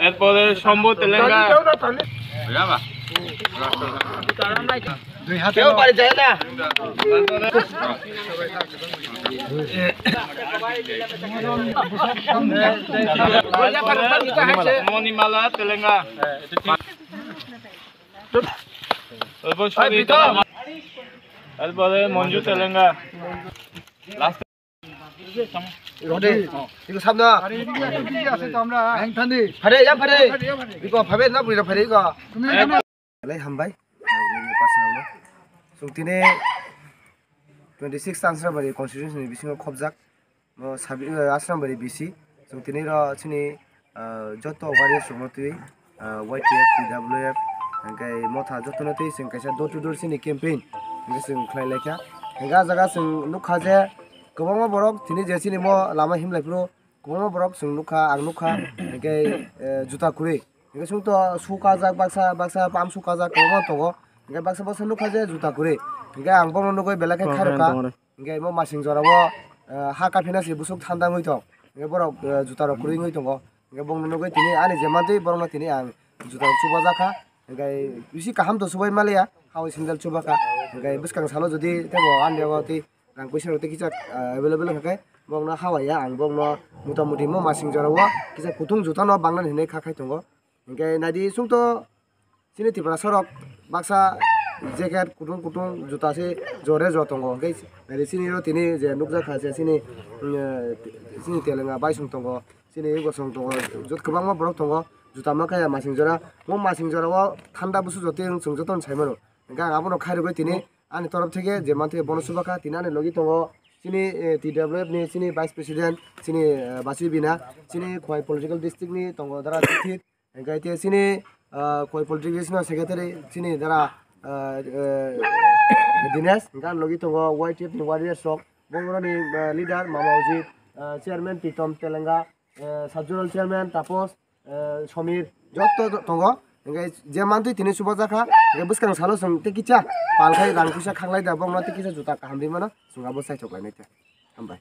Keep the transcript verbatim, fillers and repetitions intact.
এরপরে শম্ভু তেলেঙ্গা। মণিমালা তেলেঙ্গা। এরপরে মঞ্জু Telenga. Rode, iko sabna. Ang thani. Phare, ya phare. Iko phabe na bui phare iko. Alai hambai. Personal no. Sung tini twenty six Asrambari constituency ni bisingo khobjak. Mo sabi, eh, Asrambari B C. Sung tini ro chini, eh, joto warriors rokno twi, eh, Y T F, T W F, hingke motha jotono twi chwng kaisa door to door chini campaign hingke chwng khlai laikha. Hingke ah jaga chwng nukha je kwbangma borok tini je chini mo lama himlai phuru kwbangma borok chwng nukha, ang nukha, hingke, eh, juta kwrwi. Hingke chwng to shoe kajak baksa, baksa palm shoe kajak kwbangma tongo. Hingke baksa baksa nukha je juta kwrwi. Hingke ang bono nugwi belai khe khairokha. Hingke bo masing jora o, eh, ha kaphina se bwswk thanda wngwi tong. Hingke borok, eh, juta rok kwrwi wngwi tongo. Hingke bongno nugwi tini ani je mantwi borokno tini ang juta rok chubajakha. Hingke bisi kaham to chubai maliya, hao sandal chubakha. Hingke bwskang salo jodi tebo ani abo tei rang puisa rok tei kisa, eh, available wngkha khe bongno hawaiya ang bongno mota moti mo masing jora o kisa kutung juta no bangnani hinwi kha khai tongo. Hingke naidi chwng to chini Tiprasa rok baksa jacket kutung kutung juta se jore jo tongo. Hingke naidi chini ro tini je nukjakha je chini, mm, eh, chini Telenga bai song tongo, chini gosong tongo, jot kwbangma borok tongo, juta ma kaya masing jora. Mo masing jora o thanda busu jotwi wng chwng jotono sai mano. Hingke ang abono khairogwi tini ani torof theke je manthai bono chubakha, tini ani logi tongo chini, eh, T W F ni chini vice president, chini, eh, Basi Bina, chini Khowai political district ni tongo dara Sithit. Hingke te chini, ah, Khowai politics no secretary chini dara, ah, eh, Dinesh, hingke ani logi tongo Y T F ni warriors rok, bongoroni, ah, leader Mama Ujit, ah, chairman Pritom Telenga, eh, sub zonal chairman Tapos, eh, Somir, jotto tongo. Hingke je mantwi tini chubajakha, hingke bwskang salo chwng tei kisa pal khai rang puisa khanglai da, bongno tei kisa juta kaham ri mano, chwng abo chaitok lainai khe. Hambai.